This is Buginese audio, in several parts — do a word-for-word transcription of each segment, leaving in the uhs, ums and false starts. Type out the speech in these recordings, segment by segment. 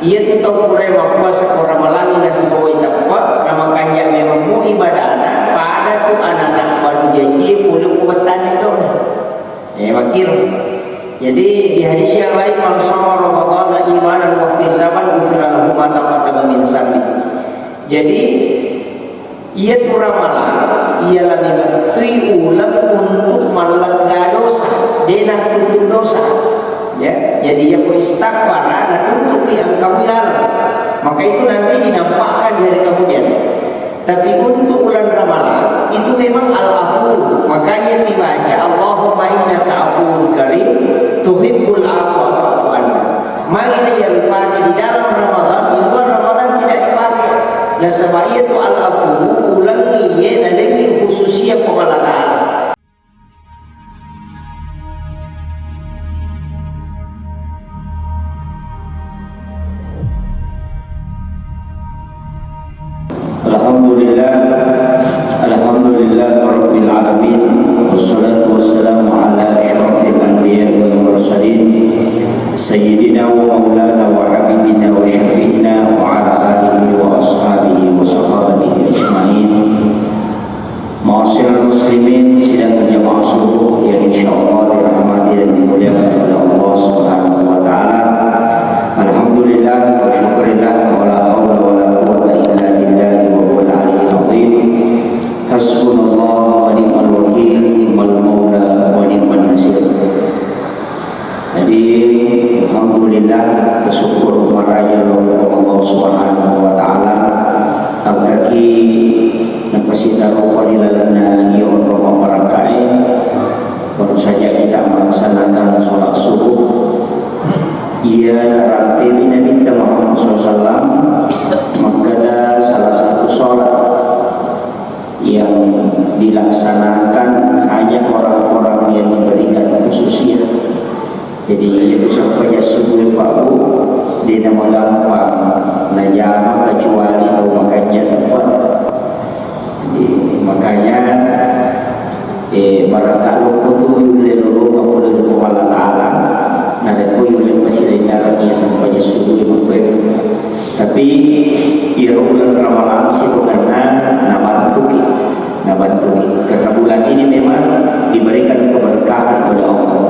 Iyatu tau purae mappuasa ko Ramalangngi nasibawai teppa, namakanja memang mu ibadana, pada tu anana manu jajie pole ko wettanna dona. Eh, makkiro. Jadi, di hadis yang lain, "Man shoma Ramadhana imanan wa ihtisaban, ghufira lahu ma taqaddama min zambi." Jadi, iyatu Ramalang, iyalah memettui uleng untuk mallegga dosa, de' nattutu dosa. Ya, jadi iyako istighfara, natutupi engkamu ilalang. Maka itu nanti dinampakkan di hari kemudian. Tapi untuk bulan Ramalang, itu memang al-afu. Makanya dibaca, "Allahumma innaka afuwun karim, tuhibbul afwa fa'fu anna." Mari na iya ripake di dalam Ramadan, di luar Ramadan tidak dipakai. Nasaba iyatu al-afu, ulengngi iye nalengngi khususia Puang Allah Ta'ala. Alhamdulillah, alhamdulillah rabbil alamin, wassalatu wassalamu ala asyrafil anbiya wal mursalin, sayyidina wa maulana wa habibina wa syafi'ina wa ala alihi wa ashabihi wa sahabatihi ajma'in. Ma'asyiral muslimin, sidang jamaah subuh yang insyaallah dirahmati dan dimuliakan oleh Allah Subhanahu wa taala. Alhamdulillah wa syukurillah wa la haula wa la quwwata illa billahi wa huwal aliyyil azim. Hasbunallah wa ni'mal wakil, ni'mal maula wa ni'man nasir. Jadi, alhamdulillah, bersyukur maraja lao ri Allah Subhanahu wa taala. Engkaki napasitaropa ri lalenna iya onrong mabbarakkae, baru saja kita melaksanakan sholat subuh. Iya narampewi Nabitta Muhammad sallallahu alaihi wasallam makkeda salah satu sholat yang dilaksanakan hanya orang-orang yang diberikan khususiyah. Jadi, itu sampajang subuh, Pak Bu, de' namagampang najama kecuali tau makanja teppa. Jadi, makanya, eh, barakka loppo tu yulle lolongeng pole ri Puang Allah Ta'ala. Narekko yulle pasilennereng iya sampajang subuh, Bapak Ibu. Tapi, iyaro uleng Ramalang sitongenna nabantuki, nabantuki. Karena bulan ini memang diberikan keberkahan oleh Allah.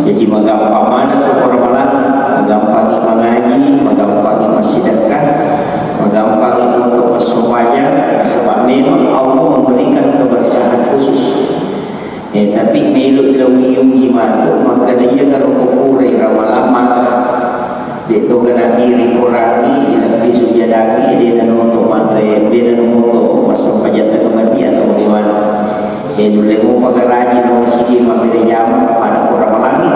Jadi, magampang maneng tu ko Ramalang, magampangi mangaji, magampangi massidekka, magampangi untuk massempajang, nasaba memang Allah memberikan keberkahan khusus. Eh, tapi melo ilauiuji matu, makkeda iyagaro ko purai Ramalang maga. De' toga nabi rikorangi, ilebbi sujadangi, de' nanoto manre, de' nanoto massempajang tengah mani atau bagaimana. Eh, nulle mopa garaji no masigi mabbere jama pada ko Ramalangngi.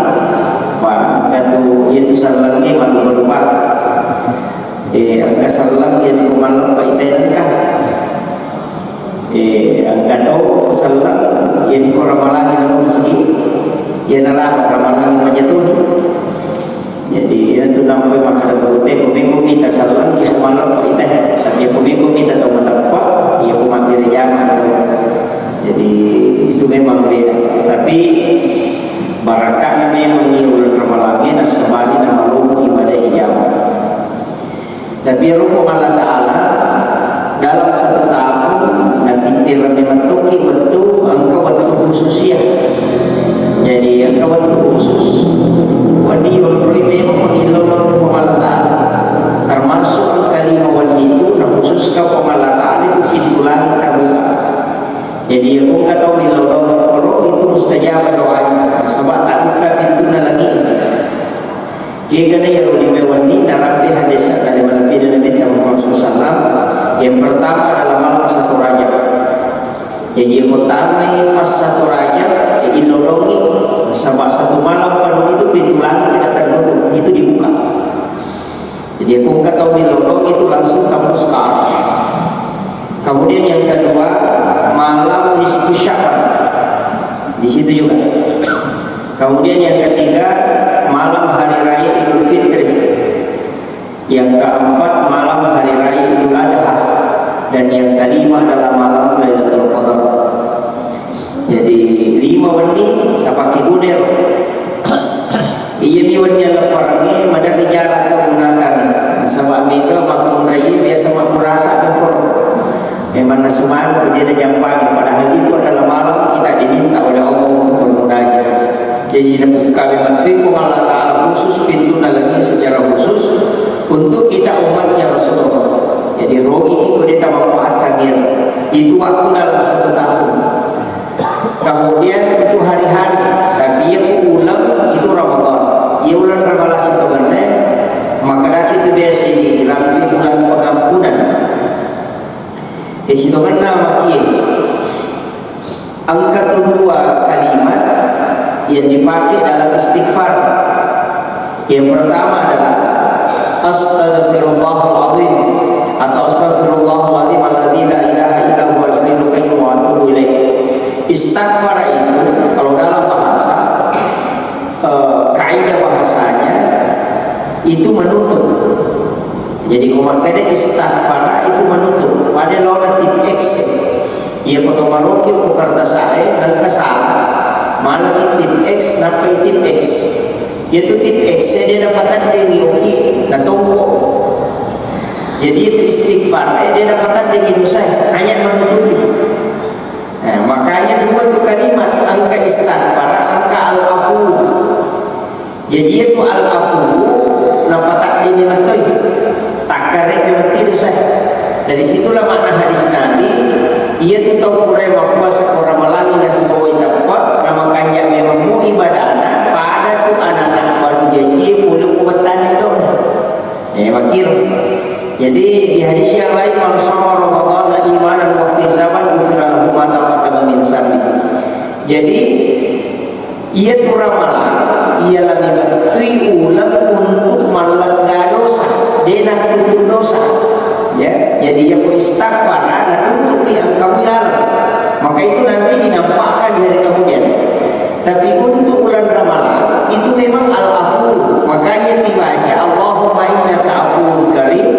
Pa, engka tu, iya tu sellengnge malupa-lupa. Eh, engka selleng iya ko malleppa ita engka. Eh, engka to selleng iya ko Ramalangngi na masigi. Iya nalama Ramalangngi majatuni. Jadi, iyatu nampai makkeda guru te, ko meko mita selleng, iya ko malleppa ita. Tapi iya ko meko mita tau mateppa, iya ko mabbere jama itu. Jadi, itu memang beda. Tapi, barakana memang iya uleng Ramalangnge, nasabari namalomo ibadah ijama. Tapi ero Puang Allah Ta'ala dalam satu tahun natittireng memettoki wettu, engka wettu khususia. Jadi engka wettu khusus. Wedding yonroi memang mangilolo ri Puang Allah Ta'ala. Termasuk engka lima wedding itu nakhususka Puang Allah Ta'ala itu pintu langit terbuka. Jadi engka tau milolo koro itu mustajab doanya. Sebab tak buka pintu langit. Kegana iyaro lima wenni narampe hadis dari Nabi Nabi Muhammad sallallahu alaihi wasallam. Yang pertama adalah malam satu Rajab. Jadi, yang pertama ini pas satu Rajab, ya, ilolongi, sebab satu malam penuh itu pintu langit tidak tertutup, itu dibuka. Jadi, aku nggak tahu ilolongi itu langsung tembus ke arsh. Kemudian yang kedua, malam nisfu Sya'ban. Di situ juga. Kemudian yang ketiga, malam hari raya Idul Fitri. Yang keempat, malam hari raya Idul Adha. Dan yang kelima adalah malam Lailatul Qadar. Jadi, lima wenni tapake guna. Iya mi wenni allepparengnge, maderri jarang tau gunakan. Iya, biasa makurasa tuh kok. Memang nasu manu dia ada jampangi. Padahal itu adalah malam kita diminta oleh Allah untuk bermunajat. Jadi, nabuka memang itu Allah Ta'ala khusus pintu dalamnya secara khusus untuk kita umatnya Rasulullah. Jadi, rogi kita dia tamanfaatkan dia. Itu waktu dalam satu tahun. Kemudian itu hari-hari, tapi iya ku uleng itu Ramadan. Iya uleng Ramadan situ bende, maka dah kita biasa ini ramai bulan pengampunan. Di situ kan nama kia. Angka kedua kalimat yang dipakai dalam istighfar. Yang pertama adalah astaghfirullahaladzim atau astaghfirullahaladzim alladzi la ilaha illa huwal hayyul qayyum wa atubu ilaih. Istighfar itu kalau dalam bahasa, eh, kaidah bahasanya itu menutup. Jadi, ko makkeda istaghfara itu menutup. Pada lawan tip X. Iya, ko to maroki ko kertas ae, nengka salah. Malah tip X, nappa tip X. Itu tip X, dia dapat tadi oki, na tongko. Jadi, itu istighfar, eh, dia dapat tadi dosa, hanya menutupi. Nah, makanya dua tu kalimat, angka istaghfara, angka al-afu. Jadi, iya tu al-afu, napatakdi memang toi. Takkare memang tidu sai. Dari situlah makna hadis Nabi, iya tu tau pura mappuasa ko Ramalangi nasibawai teppa, namakanja memang mu ibadana, pada tu anak-anak baru janji pulung ku bettani dona. Eh, makir. Jadi, di hadis yang lain, "Man shoma Ramadhana imanan wa ihtisaban, ghufira lahu ma taqaddama min dhanbi." Jadi, iya tu ramalang, iya lami bettui uleng untuk mallegga dosa, de nattutu dosa. Ya, jadi iya ko istighfara, natutupi engkamu laleng. Maka itu nanti dinampakkan di hari kemudian. Tapi untuk bulan Ramalang, itu memang al-afu. Makanya dibaca, "Allahumma innaka afuwun karim,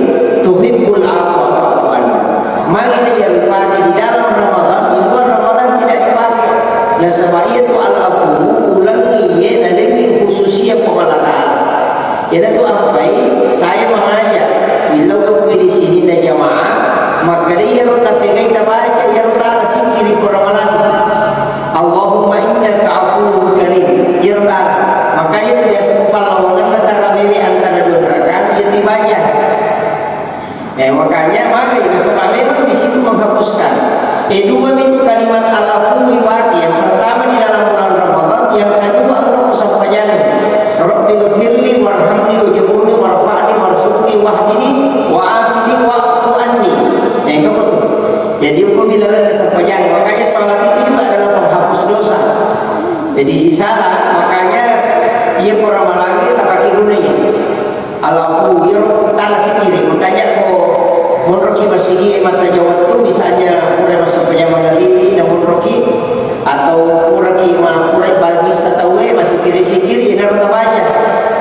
tuhibbul afwa fa'fu anna." Mari na iya ripake di dalam Ramadan, di luar Ramadan tidak dipakai. Nasaba iya tu al-afu, ulengngi iye nalengngi khususia Puang Allah Ta'ala. Iyanatu ampai saya mengajak, billau di sini na jamaah, makkeda iyaro tapegai tabaca, iyaro tala sikkiri ko Ramalang. Allahumma innaka afuwun karim. Iyaro tala. Makanya itu biasa pallawanganna tarawewe antara dua rakaat, iya tibaca. Eh, makanya, maka itu sebab memang di situ menghapuskan. Eh, dua itu kalimat al-afu dipakai. Yang pertama di dalam bulan Ramadan, yang kedua engkau kusampajang. Rabbi ghafirli warhamni wajburni warfa'ni warzuqni wahdini wa afini wa'fu anni. Nah, itu betul. Jadi, hukum bilalan kesampajang. Makanya sholat itu juga adalah penghapus dosa. Jadi, si salah, makanya iya ko Ramalang, tak pakai guna ya. Al-afu, iyaro tala sikkiri, makanya ko monroki masigi e mattaja wettu, misalnya pura massempajang magaribi, na monroki, atau puraki ma-, pura bagissa tauwe, massikkiri-sikkiri, inaro tabaca,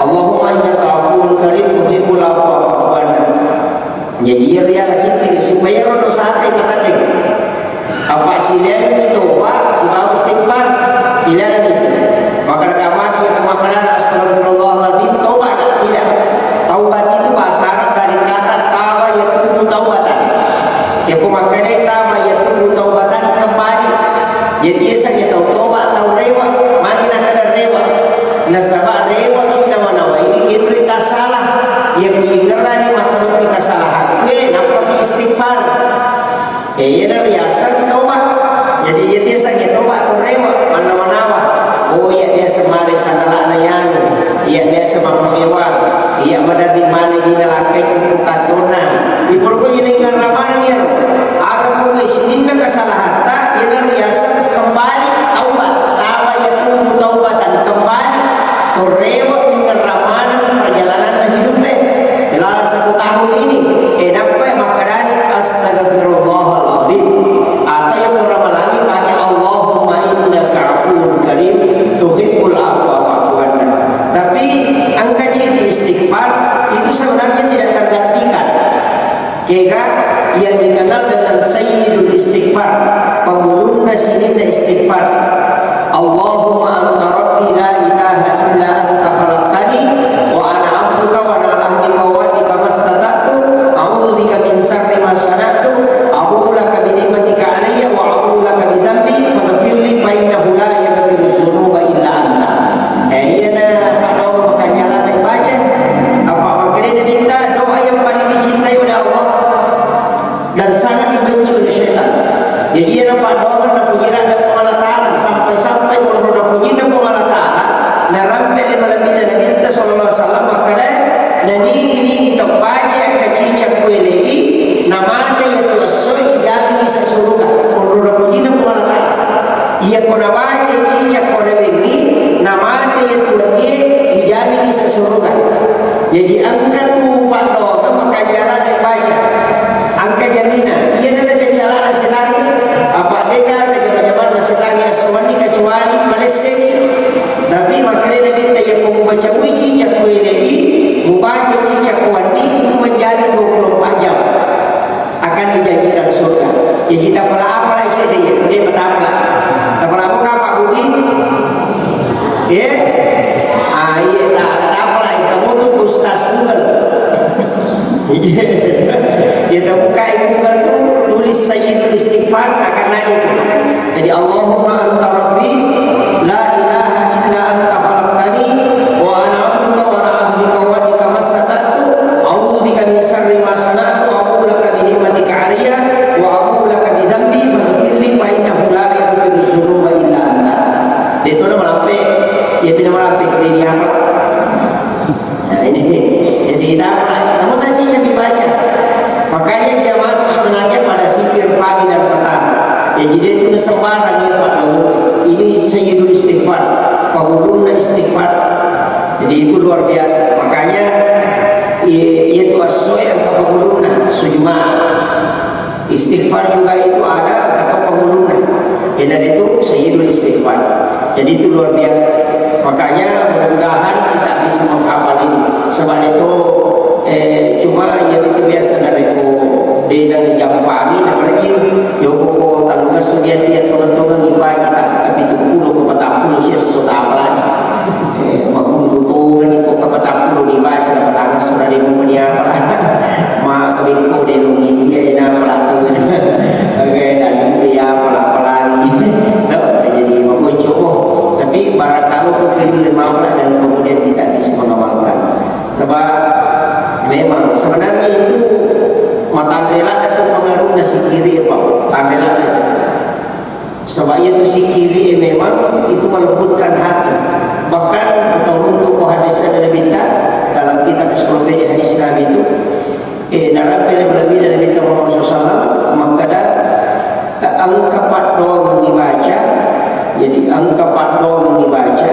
"Allahumma innaka afuwun karim tuhibbul afwa fa'fu anna." Jadi, iya riala sikkiri, supaya ro dosata matadeng. Apa silaingi toba, sibawa istighfar, silaingi itu. Maka kata maki, aku makanan astagfirullahaladzim, toba tak? Tidak. Taubat itu bahasa Arab dari kata taba yatubu taubatan. Ya, ku makanya taba yatubu taubatan, kembali. Jadi, biasanya tau toba, tau rewa, mani nakada rewa. Nasaba rewa kita manawa ini kita salah. Ya, ku ingerani maka kesalahan. Kue, nampak istighfar. Eh, iyana riaseng toba. Jadi, iya tiaseng toba tu rewa, mannawa-nawa. Oh, iya biasa male sanalana yanu. Iya biasa mammewa. Iya maderri male dina lakkai ku katonna. Di purko ini ngarramana iyaro. Aga ko ke sininna kesalahatta, iyana riaseng kembali taubat. Taba yatubu taubatan kembali. Torrewa mingerramana perjalanan hidup. Dalam satu tahun ini, eh, nampai makkedani, "Astagfirullahaladzim." Atau yang orang Melayu pakai, "Allahumma innaka afuwun karim, tuhibbul afwa fa'fu anna." Tapi angka ciri istighfar itu sebenarnya tidak tergantikan. Kega yang dikenal dengan sayyidul istighfar, pangulunna sininna istighfar. Allahumma anta rabbi la ilaha illa anta khalaqtani wa ana abduka wa ana ala ahdika wa wa'dika mastata'tu, a'udzu bika Kita pela apa lagi sih dia? Dia peta apa? Kita pela apa, Pak Budi? Eh? Ah, iya, tak, tak apa lagi. Kamu tuh Ustaz Google. Iya. Kita buka Google tuh, tulis Sayyidul Istighfar, akan naik itu. Jadi, Allahumma anta rabbi, la ilaha illa anta khalaqtani, wa ana abduka wa ana ahdika wa wa'dika mastata'tu, a'udzu bika min syarri ma sana'tu, abu'u laka bi ni'matika alayya, wa abu'u laka bi dzambi, faghfirli fa innahu la yaghfiru dzunuba illa anta. Dia itu nama lampe, ya tidak malampe kalau dia apa? Nah, ini, jadi tidak apa? Namun tak cica dibaca. Makanya dia masuk sebenarnya pada zikir pagi dan petang. Ya, jadi itu sembarang ya, Pak Daud. Ini Sayyidul Istighfar, pagulunna istighfar. Jadi itu luar biasa. Makanya i-, itu asoy angka pagulunna sujuma. Istighfar juga itu ada angka pagulunna. Iyanaritu Sayyidul Istighfar. Jadi itu luar biasa. Makanya mudah-mudahan kita bisa menghafal ini. Sebab itu, eh, cuma ya itu biasa dari ko de dan jampangi dan lagi yo ko tanggung sudah dia tonton-tonton ibaca tapi kapitu puluh ke patang puluh sih sesuatu apa lagi. Eh, makunru tongeng ko kapatappulo dibaca, napatangasso na de mumani apa. Ma, bengko de lo India ina pelatu. Oke, dan itu ya pala-palani. Tuh, jadi makonco ko. Tapi barangkali ko film lima orang dan kemudian kita bisa mengamalkan. Sebab memang sebenarnya itu matanre ladde tu pengaruhnya sikiri, Pak. Tanre ladde tu. Sebab itu sikiri memang itu melembutkan hati. Bahkan, untuk ko hadis dari Nabi ta, dalam kitab Ensiklopedia Hadis Nabi itu, eh, narapi lebih dari Nabi ta Muhammad sallallahu alaihi wasallam, makkada, eh, engka paddoangeng dibaca, jadi engka paddoangeng dibaca,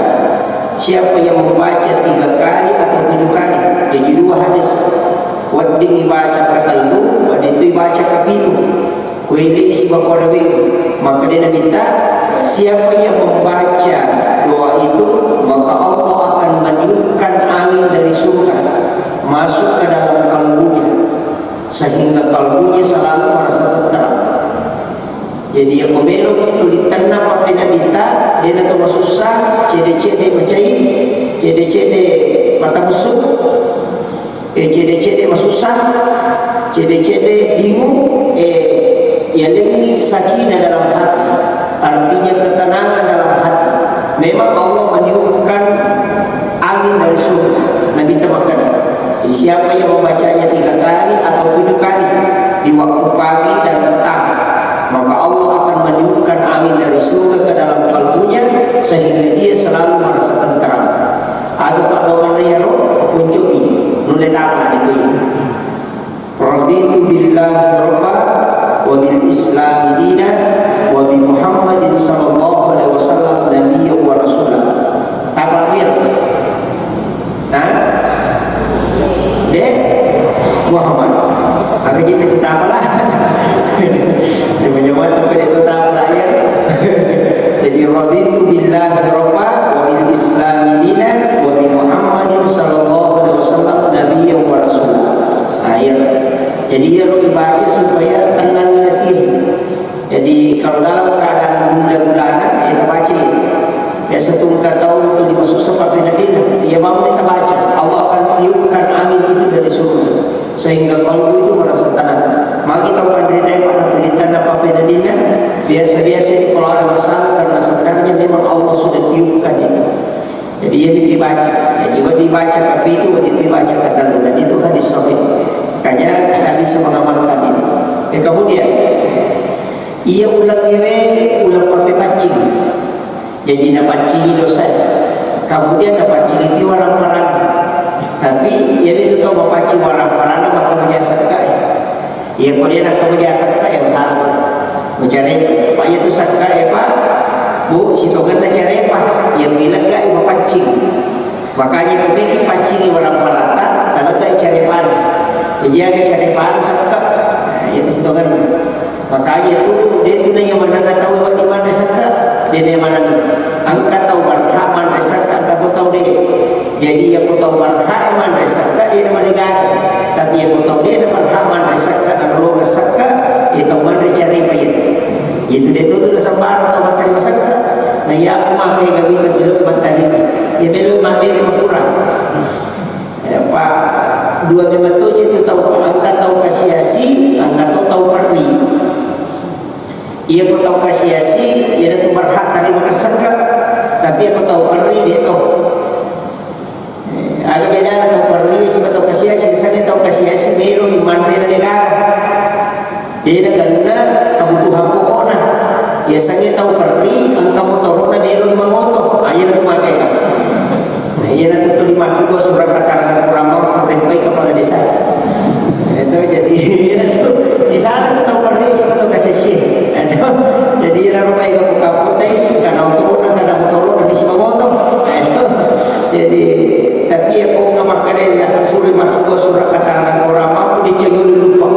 siapa yang membaca tiga kali atau tujuh kali, jadi dua hadis, wedding dibaca katellu, wedding tu dibaca kapitu. Kuelei sibawa Nabi, maka dia Nabi ta, siapa yang membaca doa itu, maka Allah akan meniupkan angin dari surga masuk ke dalam kalbunya, sehingga kalbunya selalu merasa tentram. Jadi, iya ko melo ki tu dittanna pappeneddinta, de na to masussa, cede-cede macai, cede-cede mata musu. Eh, cede-cede masussa, cede-cede bingung, eh, yalengngi sakinah dalam hati, artinya ketenangan dalam hati. Memang Allah meniupkan angin dari surga. Nabi ta makkada, siapa yang membacanya tiga kali atau tujuh kali di waktu pagi dan petang, maka Allah akan meniupkan angin dari surga ke dalam kalbunya sehingga dia selalu merasa tentram. Aga paddoangenna iyaro, kuncu'i, nulle tama de kuwi. Raditu billahi rabba wa bil islami dina wa bi Muhammadin sallallahu alaihi wasallam nabiyya wa rasula. Tama iyaro. Hah? De? Muhammad. Aga jadi itu tama lah. Nyawa-nyawa tapi itu tama lah ya. Jadi, raditu billahi rabba wa bil islami dina wa bi Muhammadin sallallahu alaihi wasallam nabiyya wa rasula. Nah, iya. Jadi, iyaro dibaca supaya tenang hati. Jadi, kalau dalam keadaan gundah gulana, ya tabaca. Biasa tu engka tau itu dimaksud seperti Nabi, ya mau kita baca. Allah akan tiupkan angin itu dari surga. Sehingga kalbu itu merasa tenang. Magi tau panrita e, Pak, na tu dittanna pappeneddinna, biasa-biasa ini kalau ada masalah, karena sebenarnya memang Allah sudah tiupkan itu. Jadi, iya dibaca. Ya, juga dibaca kapitu, dibaca katellu. Dan itu hadis sahih. Makanya kita bisa mengamalkan ini. Ya, kemudian, iya uleng iwe, uleng pappepaccing. Jadi napaccingi dosa. Kemudian napaccingi ti warang-warang. Tapi, iya itu tau mapaccing warang-warang, maka maja sakka e. Iya ko de nakka maja sakka e, masalah. Macarepa. Pak, iya tu sakka e, Pak. Bu, sitongenna carepa. Iya milegga e mapaccing. Makanya ko meki paccingi warang-warangta, taleggai carepana. Jadi aga carepana sakka. Nah, iya tu sitongenna. Makanya tu, de tu naiya manenna tau wedding manre sakka, de naiya manenna. Engka tau berhak manre sakka, engka to tau de. Jadi, iya ko tau berhak manre sakka, de na manre gaga. Tapi iya ko tau de na berhak manre sakka, na lolongeng sakka, Iya tau manre carepa iya. Itu de' to tu nasabbareng tau mattarima sekka. Na iya ko magai gawita melo mattarima. Iya melo mabbere makurang. Apa dua memang to je tu tau, engka tau kasiasi, engka to tau perri. Iya ko tau kasiasi, iya tu berhak tarima sekka. Tapi iya ko tau perri de' to. Eh, aga bedana tau perri sibawa tau kasiasi? Yasengnge tau kasiasi melo manre na degaga. De' naganna kebutuhan pokokna. Yasengnge tau perri engka motorona melo mangoto. Ah, iyana tu magai ka. Nah, iyana tu tuli makkibua surat keterangan kurang mampu rempai kepala desa. Itu jadi, iyana tu sisala tu tau perri sibawa tau kasiasi. Itu jadi iyana rumah ega buka potai, karena motorona, karena motorona di sima motor. Nah, itu. Jadi, tapi iya ko engka makkeda, iya ko suri makkibua surat keterangan kurang mampu, dicegel lupa.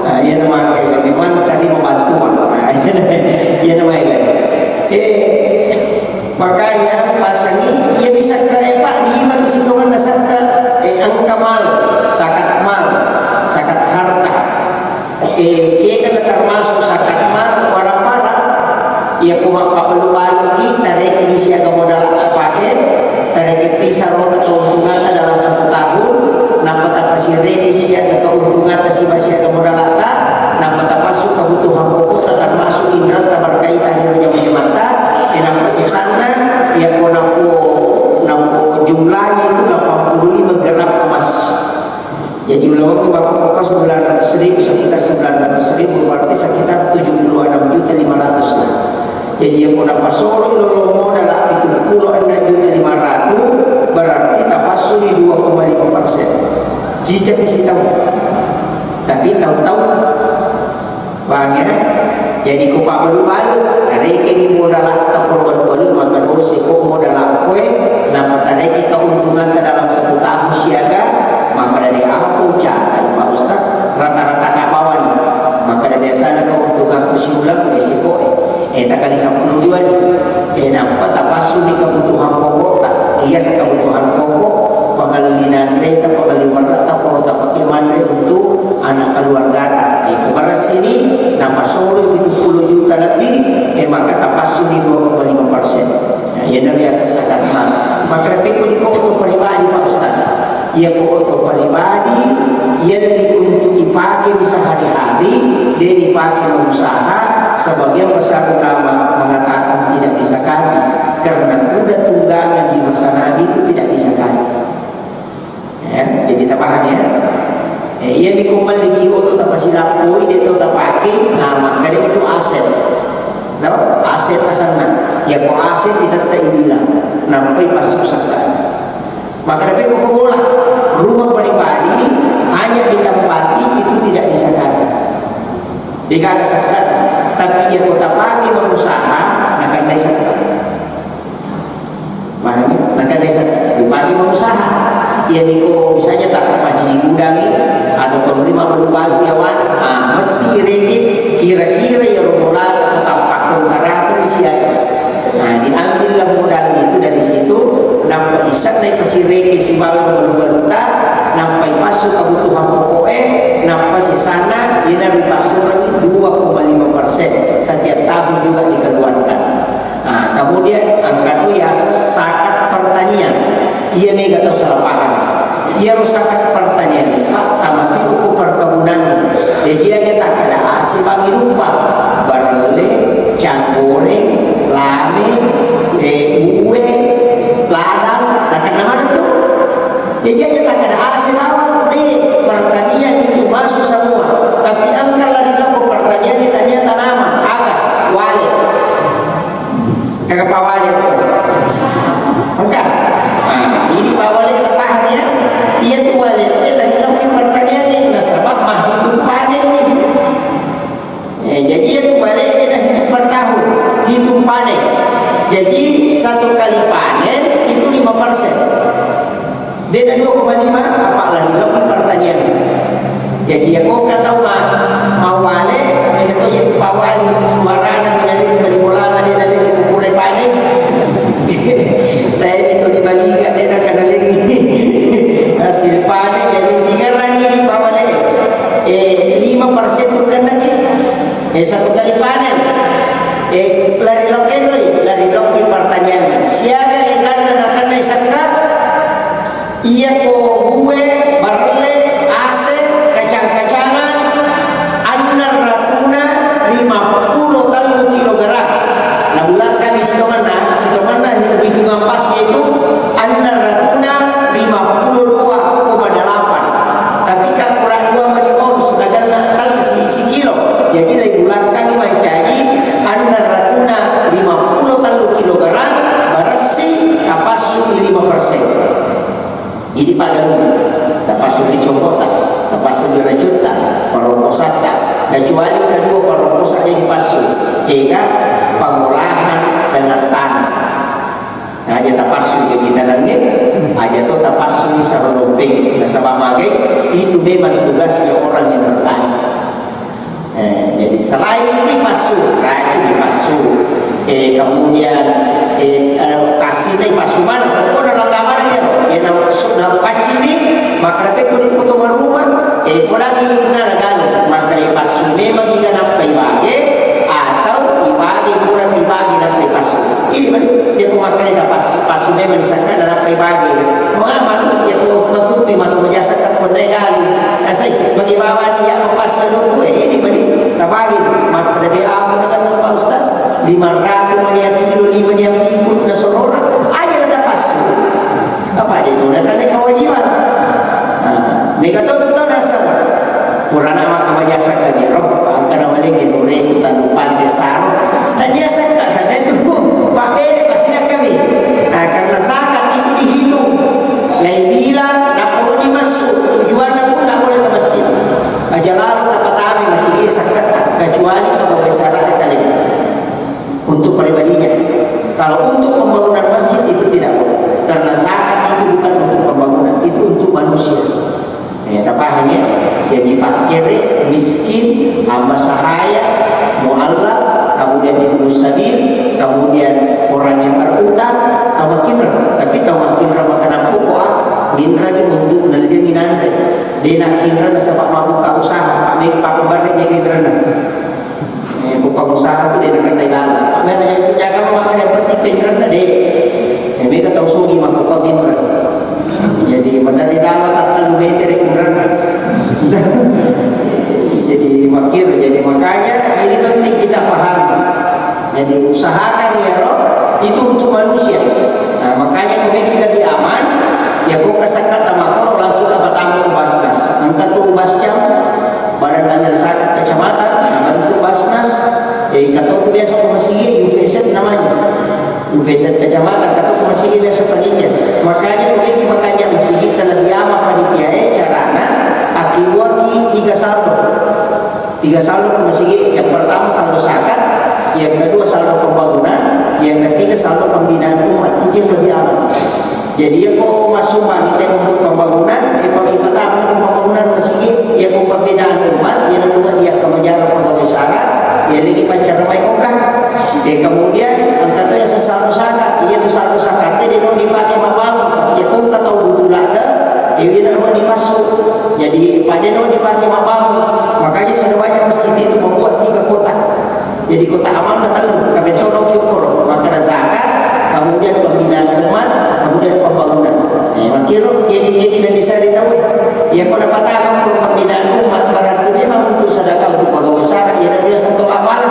Nah, iyana magai, memang tadi mau bantuan. Nah, iyana magai. Eh, makanya pasangi, iya bisa ke, eh, Pak, lima tu sitongan nasakka, eh, engka mal, zakat mal, zakat harta. Eh, kega na termasuk zakat mal, wara-wara. Iya ko mappabalu-baluki, tarekeni siaga modal tapake, tarekeng pisarota keuntungatta dalam satu tahun, nappa tapasireke siaga keuntungatta siba siaga modalatta, nappa tapassu kebutuhan pokokta termasuk inratta berkaitan dengan jamaah, eh, nappa sisanna, iya ko nappo, nappo jumlahnya itu delapan puluh lima gram emas. Jadi, ulama ku makkokko sembilan ratus ribu, sekitar sembilan ratus ribu, berarti sekitar tujuh puluh enam juta lima ratus lah. Jadi, iya ko napasoro lolo modal pitu puluh enam juta lima ratus, berarti tapassuni dua koma lima persen. Cicak di situ. Tapi tahu-tahu Paham ya? Jadi ko pabbalu-balu, tarekeni modalatta ko balu-balu, maka dosa ko modalakkoe, nappa tareki keuntungatta dalam satu tahun siaga, maka dari apa ucapan Pak Ustaz, rata-rata kabawani, maka dari biasanya keuntunganku siuleng, eh, sikoe, eh, takali sepuluh dua ni, eh, nappa tapassuni kebutuhan pokokta, iya sa kebutuhan pokok, pangallinanreta, pangalliwarrata, ko tapake manre untuk anak keluargata. Eh, ko baressini, napasoroi pitu puluh juta lebih, eh, maka tapassuni dua koma lima persen. Nah, iyana riaseng zakat mal. Maka pekko di ko oto pribadi, Pak Ustaz. Iya ko oto pribadi, iya lebih untuk dipakai sehari-hari, de' dipakai mengusaha, sebagian besar ulama mengatakan tidak dizakati, karena kuda tunggangan di masa Nabi itu tidak dizakati. Ya, jadi tapaham ya. Eh, iya mi ko melliki oto tapasilappoi, de' to tapake, nah, maka de' itu aset. No? Aset asanna. Ya ko aset ditette ibilang. Nampai passu zakat. Maka tapi ko bola, rumah pribadi hanya ditempati itu tidak dizakati. Degaga zakat. Tapi iya ko tapake mengusaha, nakennai zakat. Makanya, nakennai zakat, dipake mengusaha. Iya niko misalnya tak terpancing di gudang ini, atau terima balu-balu ya wan, ah, mesti ireke kira-kira ya romola atau tampak kontrak di siapa. Nah, diambillah modal itu dari situ, nampa isak naik pasireke sibawa balu-baluta, nampa ipassu kebutuhan pokoknya, nampa sisana, ina dipassurangi dua koma lima persen setiap tahun juga dikeluarkan. Nah, kemudian angka tu ya zakat pertanian. Iya mega tau salah paham. Iya ro zakat pertanian, Pak, tamatu ko perkebunan. Jadi aja tak ada asi bangi lupa. Barelle, canggoreng, lame, eh, uwe, ladang, nah, karena mana tuh? Jadi aja tak ada asi lawan deh, pertanian itu masuk semua. Tapi angka lari loko pertanian kita niat tanaman, aga, wale. Kaka pawale ko. Engka. Nah, ini pawale kita paham ya. Iya tu wale, eh, dari loko pertanian ini, nasaba mahitung panen nih. Eh, jadi iya tu wale, eh, dah hitung per tahun, hitung panen. Jadi satu kali panen itu lima persen. De'na dua koma lima, apa lagi loki pertanian. Jadi ya kok kata ma, mawale, mereka tu jadi pawali suarana, mina dia bali bolana, dia ada di kupure panen. Tapi itu di bali gak dia kena lagi. Hasil panen, jadi tiga lagi di pawale. Eh, lima persen tu kena ki. Eh, satu kali panen, eh, lari lokenroi, lari lokki pertanian. Siaga eganna nakennai sekka, iyako bue, barelle, ase, kacang-kacangan, annang ratuna lima puluh tellu kilogram. Nabulakkangi sitongenna, sitongenna hitungan pasnya itu, annang ratuna lima puluh dua koma delapan. Tapi kan kurang dua mani bonus, naganna tal si, sikilo. Jadi, lagi bulakkangi mancaji annang ratuna lima puluh tellu kilogram, baressi tapassu lima persen. Jadi, paggalungan, tapassu ri commota, tapassu ri racutta, parongkosatta, kecuali kedua parongkosa jadi passu, kega pengolahan dengan tanah. Aja tapassu jaji tanengnge, aja to tapassu sarong lompeng. Nasaba magai, itu memang tugasnya orang yang bertani. Eh, jadi selain itu passu, racun dipassu. Eh, kemudian, eh, eh, kasina passu mana? Pokoknya langgamana dia. Ya, na, na paccini, maka dapat kau itu kau rumah. Eh, kau lagi guna galu, maka dipassu memang jika nampai bage, atau ibage kurang ibage nampai passu. Ini mani, iya ko makkeda passu, passu memang disakka narappai bage. Mama tu, iya ko makuttui maka majasakka pondai galu. Nasai, bagi bawani iya ko passu dulu, eh, ini mani, tabagi, maka dari apa dengan Pak Ustaz? Lima ratus mani kilo, lima ni pikul na sonora, aja ada passu. Apa dia tu? Ada kewajiban. Nah, mereka tahu tu tahu nasaba. Purana maka majasakka jero, angkana malengngi nureku tanu pande saro. Na biasakka sadda tu, pabbere pasilakkami. Ah, karena zakat itu dihitung. Lai bilang, nappa wedding massu, tujuanna pun ndak boleh ke masjid. Aja lalo tapatami masigi sakketta, kecuali pegawai syara' tale. Untuk pribadinya. Kalau untuk pembangunan masjid itu tidak boleh. Karena zakat itu bukan untuk pembangunan, itu untuk manusia. Eh, tapahang ya? Jadi, fakir, miskin, hamba sahaya, mu'allaf, kemudian ibnu sabil, kemudian orang yang berutang, tau makinra. Tapi tau makinra makanappo ko, ah, minra ki untuk nalliangi nanre. De' nakinra nasaba' mabuka usaha, pak me-, pak pembarre de' kinrana. Eh, ko pengusaha tu de' nakendai lalo. Apa yang terjadi? Jangan memakai yang penting keinginan tadi. Eh, mereka tahu sugi maka kau bimra. Jadi, menari lama tak terlalu meter keinginan. Jadi, makir. Jadi, makanya ini penting kita paham. Jadi, usahakan ya, roh, itu untuk manusia. Nah, makanya kau bikin lebih aman, ya, kau kesakatan maka langsung dapat tamu ke Basnas. Angkat tuh Basnas, Badan Amil Zakat Kecamatan, nabentuk Basnas, eh, kata tu biasa ke masigi, U P Z namanya. U P Z Kecamatan, kata tu masigi biasa panitia. Makanya, kalau kita makanya masigi, kalau diama panitia, eh, carana, akiwaki tiga saldo. Tiga saldo ke masigi, yang pertama saldo zakat, yang kedua saldo pembangunan, yang ketiga saldo pembinaan umat. Itu yang lebih aman. Jadi, iya ko massumbang ita untuk pembangunan, eh, pembangunan masigi, iya ko pembinaan umat, iya ko dia kemenjara pegawai syara', iya lagi pacar mai oka. Eh, kemudian, angkat ya sesama zakat, iya tu satu zakat, dia mau dipakai membangun, iya ko engka tau butuh lada, iya, iya mau dimasuk. Jadi, pada mau dipakai membangun, makanya sudah banyak masjid itu membuat tiga kotak. Jadi, kotak amal na tellu, kabettono ki ukkoro, makkeda zakat, kemudian pembinaan umat, kemudian pembangunan. Eh, makkiro, kegi-kegi na bisa ditaui. Iya, ko napatama ko pembinaan umat, berarti memang untuk sedekah untuk pegawai syara', iya, biasa tolak bala.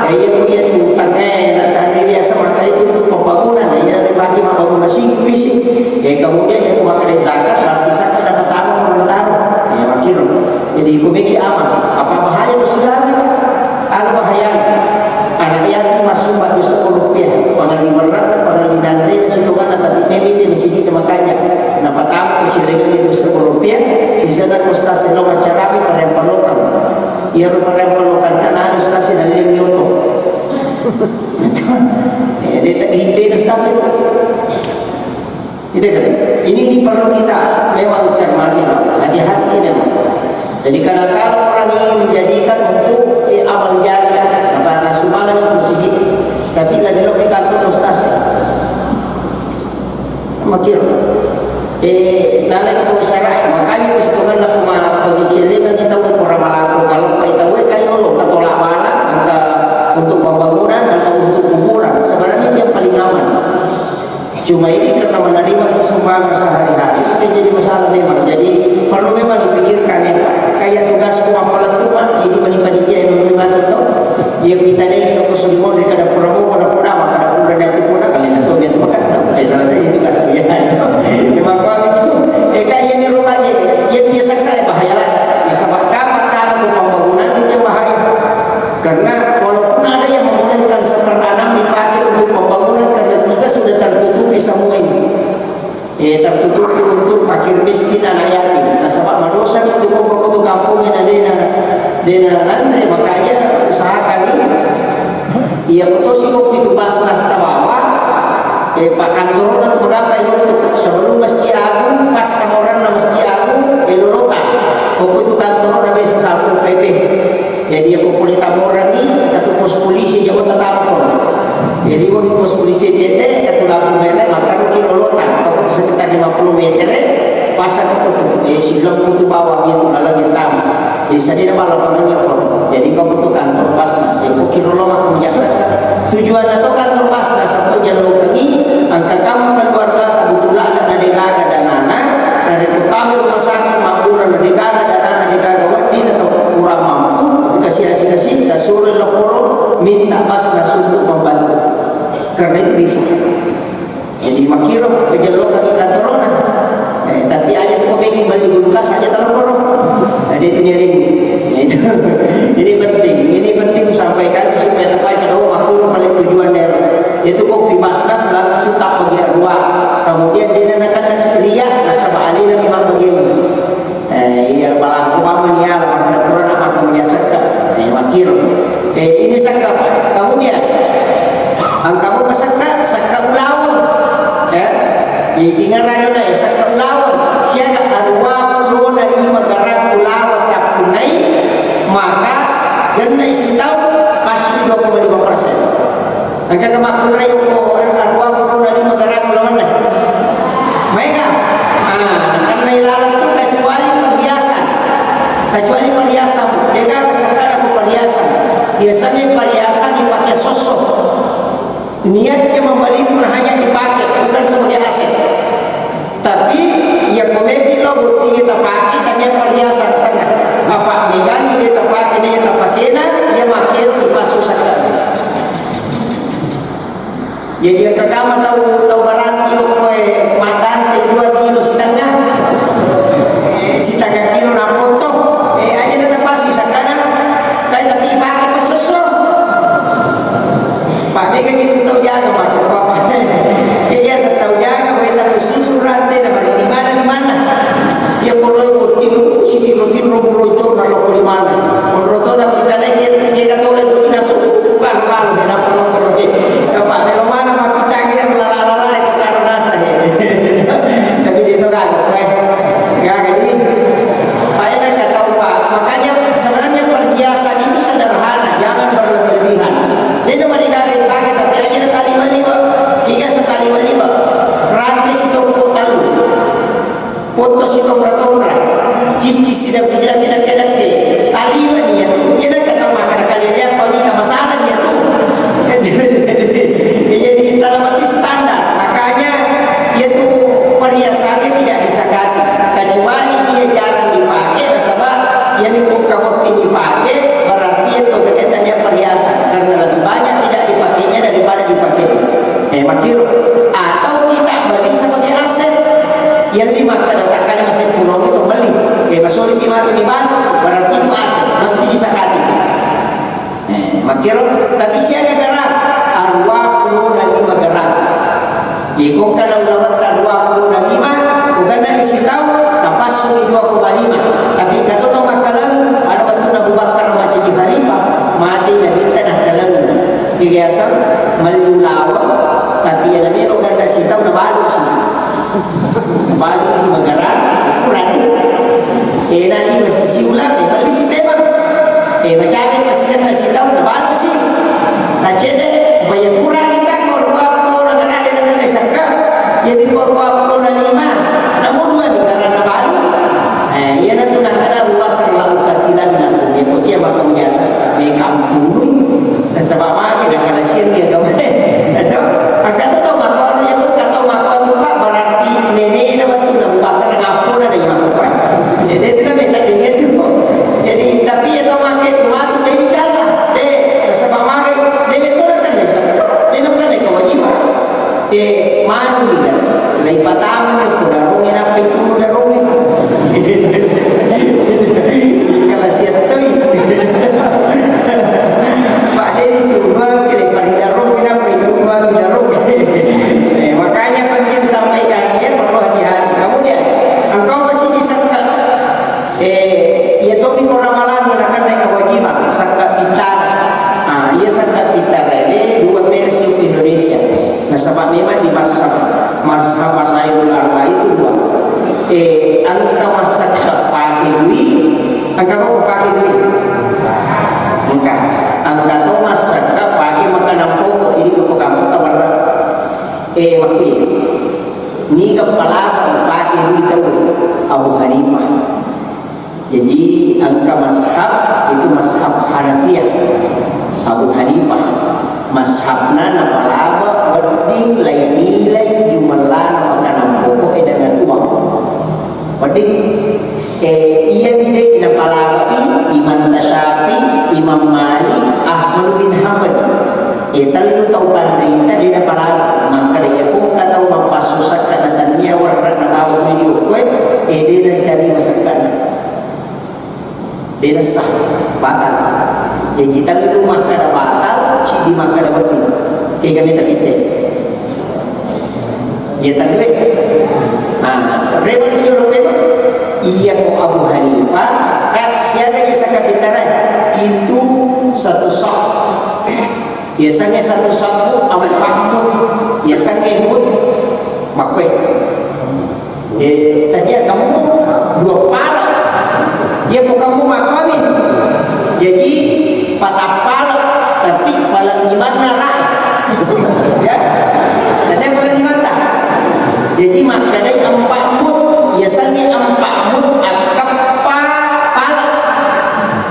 Ya, iya, ko iya tu utang, eh, na tadi biasa maka itu untuk pembangunan, iya, dari bagi mau bangun masjid, fisik. Ya, kemudian yang makkeda zakat, berarti zakat napatama ko nataro. Ya, makkiro. Jadi, ko meki amal, apa bahaya ko silaga? Aga bahayana? Anak yatim massumba dua sepuluh rupiah, pangalli werra'na, pangalli nanrena, sitongenna, tapi memite masigi makanya. Napatama ko cillengengnge dua sepuluh rupiah, sisana ko stase lo maccarami pada yang perlukan. Iya ro pada yang perlukan, karena ada stase dan yang nyoto. Eh, dia tak gimpe stase. Gitu kan? Ini, ini perlu kita memang cermati, Pak. Hati-hati memang. Jadi, kadang-kadang orang ini menjadikan untuk, eh, amal jariah, apa, nasumbangan ke masjid, tapi lagi lo ke kantor ustaz. Makir. Eh, nana ko syara', makanya itu sebenarnya cuma bagi celengan kita, orang malampu, kalau kita, kayu lo, katola bala, Dena nanre, makanya usahakan ni. Iya, ko tosi ko pitu Basnas tabawa, eh, pakkantorona tu magappa iruntu. Sebelum Masjid Agung, pas tamoranna Masjid Agung, eh, lolota. Pokok tu kantorona biasa Satpol P P. Jadi, iya ko pole tamorangi, katu pos polisi, jabo tatampo. Jadi, wagi pos polisi cedde, katu lampu merah, maka ruki lolota. Pokok sekitar lima puluh meter, eh, pas aku tu, eh, sibilang putu bawang itu, lalu dia tamu. Jadi, sadina bala pangangge ko. Jadi, ko butuh kantor Basnas, ya, ko kiro lo mako menjasa. Tujuanna to kantor Basnas, apa jalur kami, angka kamu keluarga, kebetulan ada degaga dan anak, dari kota rumah sakit, mampura degaga dan anak, degaga wedding atau kurang mampu, dikasih, kasih, kasih, kita suruh lapor, minta Basnas untuk membantu. Karena itu bisa. Jadi, makkiro, pejellokaki kantorona. Eh, tapi aja tu ko meki beli kulkas aja talokoro. Nah, dia itu nyari. Nah, itu. Ini penting, ini penting sampaikan supaya tapai kada, oh, makkiro paling tujuan daerah. Itu ko pi Basnas langsung tak bagi ruang. Kemudian dia nanakan ria, nasaba alina memang begini. Eh, iya, balangku mama ni ya, pada pura nama kamu ya sekka. Eh, makkiro. Eh, ini sekka. Kemudian, angkamu sekka, sekka ulaweng. Ya. Jadi, tinggal rayona, eh, sekka ulaweng. Siaga arua pulona lima garang ulaweng takkunai, maka gennai sitau, passu dua koma lima persen. Engka ke makkunrai ko arua pulona lima garang lawanna. Maega? Ah, nakennai laleng tu kecuali perhiasan. Kecuali perhiasan. Degaga sekkana ko perhiasan. Biasanya perhiasan dipakai sosso. Niatnya membeli pun hanya dipakai, bukan sebagai aset. Tapi, iya ko mepi lo bottingi tapake, tania perhiasan sana. Apa megangi dia tapake, dia tapakena, iya makkero ipassu sakka. Jadi, engka kama tau, tau baranti okkoe maddante dua kilo setengah, eh, setengah kilo napotto, eh, aja na tapassu sakkana, tapi, tapi ipake passosso. Pak, mega gitu tau jaga, Pak. Iya, iya, setau jaga, weta susu rante, na bari lima na, lima na. Iya, kalau botting, sitiro-tiro, boroncong, na loko lima na. Menurut orang kita lagi, kita tolong, kita suka, lalu, kenapa lo pergi? Apa, melo mana, Pak, kita lagi, lala-lala, itu kan rasa, ya. Tapi dia itu kan, eh, nggak, jadi, Pak, enak kata, Pak. Makanya, sebenarnya perhiasan itu sederhana, jangan berlebih-lebihan. Dena marigaga ipake, tapi aja na taliwa-liwa. Kiga sa taliwa-liwa. Rante sitompo tallu. Potto sitonra-tonra. Cicci sidang-sidang, sidang-sidang. Taliwa ni ya tu. Iya na kata makan kalian lihat pamita masalah ni ya tu. Jadi tanamati standar. Makanya ya tu perhiasannya tidak disakati. Kecuali dia jarang dipakai, nasaba ya mikung kabotting dipakai, berarti itu kegiatan dia perhiasan. Karena lebih banyak tidak dipakainya daripada dipakai. Eh, makkiro. Atau kita beli sebagai aset. Yang lima kada takali masih pulau itu beli. Eh, masuk di mata di balu, berarti itu aset. Mesti disakati. Eh, makkiro, tapi siaga garang? Arua pulona lima garang. Iko kana ulawetta arua pulona lima, ko gannani sitau, tapassu dua koma lima. Tapi katoto makkaleng, ada wettunna Abu Bakar mancaji khalifah, mate nabitta nakkaleng. Kebiasaan melli ulaweng, tapi iya namelo ganna sitau nabalusi. Balu lima garang, kurang. Eh, na lima sisi ulang, eh, melli si memang. Eh, macawe masih kena sitau, nabalusi. Nacede, supaya kurang kita, ko dua puluh na garang, ada yang kena sakka. Jadi, ko dua puluh na lima, namu dua di garang nabalu. Eh, iya na tu nakada Abu Bakar lau katilan na, ya, ko cia maka biasa, tapi kampung. Nasaba magi nakalasiang dia kau. Itu, angka tu tau mako anu ya tu, kata mako tu, Pak, berarti nenek na waktu na Abu Bakar ngaku na dari mako, Pak. Jadi itu na minta dia tu. Jadi, tapi ya tau mako tu, matu dia dicala. Deh, nasaba magi, dia betul kan desa. Dia kan dia kewajiban. Eh, manu ni kan. Lai patama ke kudarunge nappa itu darunge. Kalau siap tu. Pak, dia itu. Engka, engka to massakka pake makanan pokok, jadi ko kamu tawarra. Eh, waktu ini. Niga palaba pake dui tau? Abu Hanifah. Jadi engka mazhab itu mazhab Hanafiyah. Abu Hanifah mazhabna napalaba wedding lai nilai jumellana makanan pokok e dengan uang. Wedding, eh, iya mi de napalabai Imam Tasyafi, Imam Malik, Ahmad bin Hanbal. Eh, tellu tau panrita de napalaba. Makkeda iya ko engka tau mappassu sakka na tania warra na bawang video koe, eh, de na tarima sakka. De nessa, batal. Jaji tellu makkeda batal, siddi makkeda wedding. Kega meta pitte? Iya tellu e. Nah, rema sijolo rema. Iya ko Abu Hanifah, kan siaga iya sakka pitara itu satu sah. Yasengnge satu sabu ampa mut, yasengnge mut makkue. Eh, tania kamu dua pala. Iya ko kamu makkami. Jadi patang pala, tapi pala limanna rae. Ya. Tania pala limatta. Jadi makkedai ampa mut, yasengnge ampa mut akkappa pala.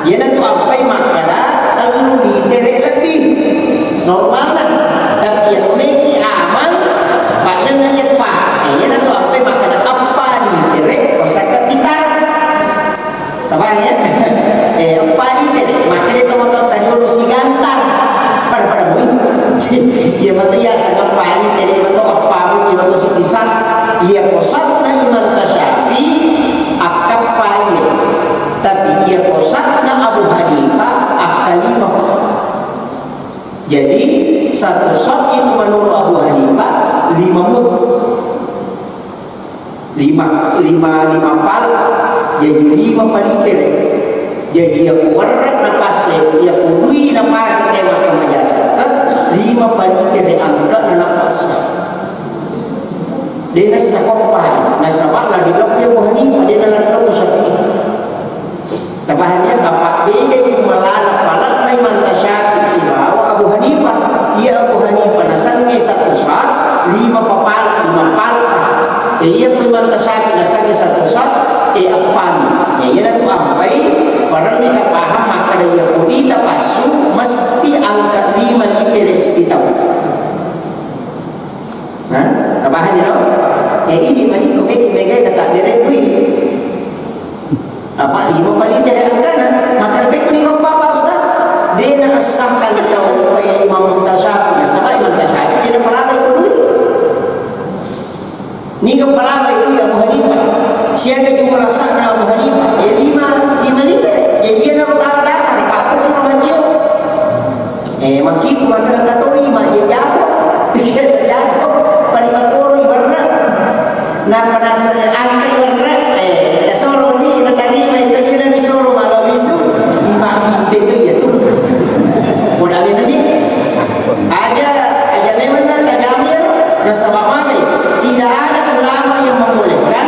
Iyanatu ampai makkeda tellu litere lebbi normalna. Tapi iya ko meki aman, paddanna eppa. Eh, iyanatu ampai makkeda eppa litere ko sakka pitara. Tapahang ya? Eh, eppa litere. Makkeda to moto tadi ono sigantang. Pada-pada mui. Iya mato iya sagappa litere mato eppa mut iya mato sipisat. Iya ko satna Imam Tasyafi akkappa iya. Tapi iya ko satna Abu Hanifah akkalima. Jadi satu sat itu menurut Abu Hanifah lima mut. Lima, lima, lima pal, jadi lima palitere. Jadi iya ko warra napasse, iya ko dui napake makka majasakka, lima palitere angka napasse. De nessa koppai, nasaba lari lokko Abu Hanifah, de nalari lokko Syafi'i. Tabahani apa beda jumellana palakna Imam Tasyafi sibawa Abu Hanifah. Iya Abu Hanifah nasengnge satu sat, lima papal, lima palpa. Eh, iya ko Imam Tasyafi nasengnge satu sat, eh, appami. Ya, iya natu ampai, padahal mita paham makkeda iya ko dita passu mesti angka lima litere sititau. Nah, tabahani no? Ya ini mani ko meki megai kata bere dui. Apa lima palitere angkana? Maka lebih kuning apa Pak Ustaz? De na sahkan tau eh, Imam Tasyafi, nasaba Imam Tasyafi de na palaba itu dui. Ni kepala itu ya Abu Hanifah. Siaga jumlah sahna Abu Hanifah? Ya lima, lima litere. Ya dia na utara dasar, Pak Kucing Romancio. Eh, makiku makkeda katoi majjajago. Biasa jago. Pari makoro iwarna. Napa naseng angka iwarna? Eh, da soro ni natarima itu jina mi soro malam isu. Ima kimpe tu ya tu. Udah ni. Aja, aja memang na tajamir nasaba magai. Tidak ada ulama yang membolehkan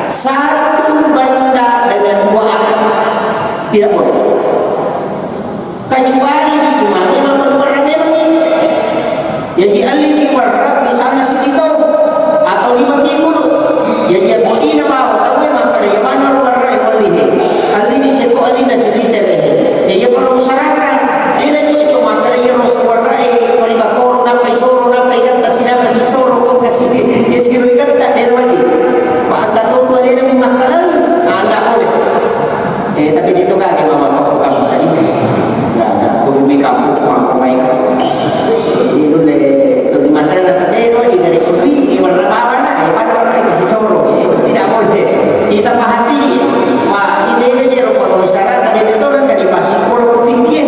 satu benda dengan dua akar. Tidak boleh. Kecuali di imamnya memang dua orang memang ini. Jadi alli ki warra misalnya sekitar atau lima minggu dulu. Jadi aku di nama tahu ya maka dia mana warra yang alli ni. Alli di situ alli na sekitar eh. Jadi perlu masyarakat. Dia cocok maka dia harus warra eh. Kalau bakor napa isoro napa ikan kasih napa si soro kok kasih dia siru ikan tak dia mati. Pak angkat tu tu ada yang makan. Ah, tak boleh. Eh, tapi itu kan dia mama kau kamu tadi. Nah, nah, aku lebih kamu, aku main. Ini dulu deh, tu di mana rasa dia tu, di dari kopi, di warna bawah, nah, ya, pada orang itu si soro, itu tidak boleh. Kita pahami ni, wah, ini beda je rupa kalau masyarakat dia betul kan di pasir kalau kupikir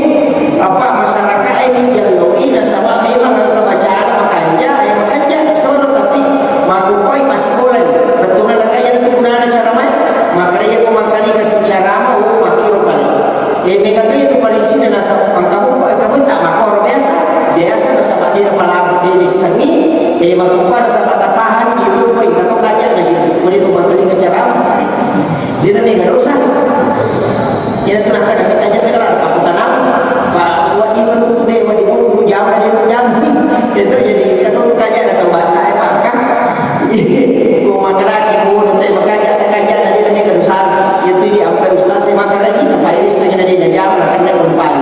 apa masyarakat ini jaloi nasaba memang angka bacaan makanja, ya makanja soro tapi makukoi pasikola ni. Betul nak kaya tu guna cara mai, makanya aku makali kaki cara mau makiro paling. Eh, mega tu itu paling sini nasa, kamu, kamu tak makor biasa, biasa nasaba dia palabu dia sengi, eh, makupa nasaba tapahan itu, kau ikut kau kaca lagi, kau dia tu makali ke cara, dia nanti nggak dosa. Dia tu nak Kadang kita aja bilang, "Aku tanam, Pak, wadi menutu deh, wadi mau jam, wadi mau jam." Itu jadi satu kerja ada tempat kayak makan. Mau makan lagi, mau udah teh makan, jatah kerja dari demi kedusan. Itu di apa ustaz saya makan lagi, apa ini saya jadi jam, karena kembali.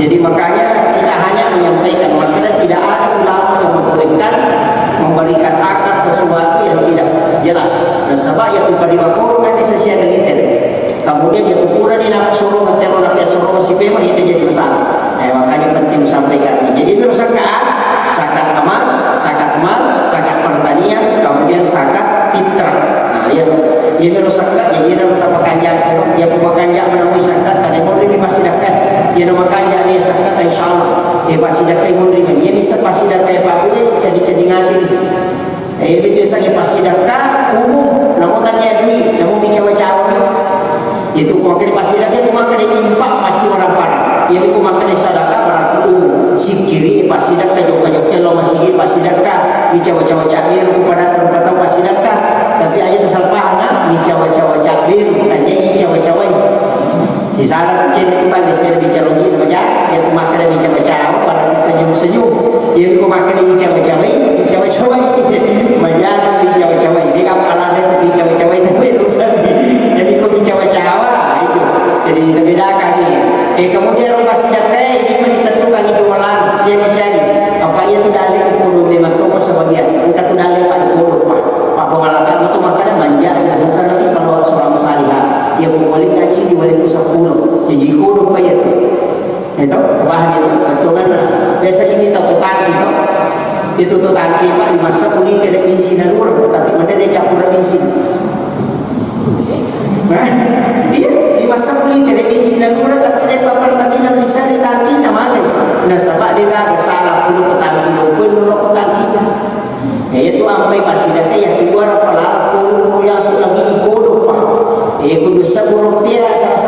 Jadi makanya kita hanya menyampaikan, makanya tidak ada ulama yang membolehkan memberikan akad sesuatu yang tidak jelas. Dan sebab yang tu pada waktu kan di sesi ada liter. Kemudian dia kukurani nafsu, nanti orang biasa orang masih memang itu jadi masalah. Eh, makanya penting sampaikan. Jadi itu zakat, zakat emas, zakat mal, zakat pertanian, kemudian zakat fitrah. Nah, iya tuh. Iya, miro zakat, jadi iya nang tapakanja, iya, iya, ku makanja menemui zakat, tadi mau lebih pasti zakat. Iya, nang makanja nih zakat, insya Allah. Iya, pasti zakat mau lebih. Iya, bisa pasti zakat, Pak, gue jadi-jadi ngaji nih. Eh, itu biasanya pas sedekah umum, namun tanya duit, namun dicawa-cawa. Itu kau kira pas sedekah, itu maka dia infak pasti orang parah. Jadi kau maka dia sedekah berarti umum. Sikiri pas sedekah, jokka-jokka lo masih pas sedekah, dicawa-cawa cabir, ku pada tempat tahu pas sedekah. Tapi aja tersalah paham, nah, dicawa-cawa cabir, bukan dia dicawa-cawa. Sisara cedde tu balle seddi caroji na maja, iya ku makkeda mi cawa-cawa, barang senyum-senyum. Iya ku makkeda mi cawa-cawai, mi cawa-cawai. Maja mi cawa-cawai. Dia kapalana tu mi cawa-cawai, tapi urusan. Jadi ku mi cawa-cawa, itu. Jadi bedakan ni. Eh, kemudian rumah sedekah ini menentukan jualan, siang-siang. Apa iya tu dalil kudu memang tu sebagian. Engka tu dalil pak kudu pak. Pak pengalangan tu makkeda manja hasanati kalau seorang salihah. Iya ku boleh ngaji di boleh ku sepuluh. Jadi kudu pak iya tu. Itu, kebahan itu. Tentu kan, biasa ini tau tangki, tau. Itu tu tangki, Pak, di masa kuli tidak isi nalur, tapi mana dia campur isi. Nah, iya, di masa kuli tidak isi nalur, tapi dia paper tadi nang bisa di tangki, nama dia. Nah, sebab dia nggak salah, kudu ke tangki, kudu ke tangki. Iya tu ampai pasidakka iya keluar pala polo polo ya sudah gigi kodok, Pak. Eh, kudu sepuluh rupiah, salah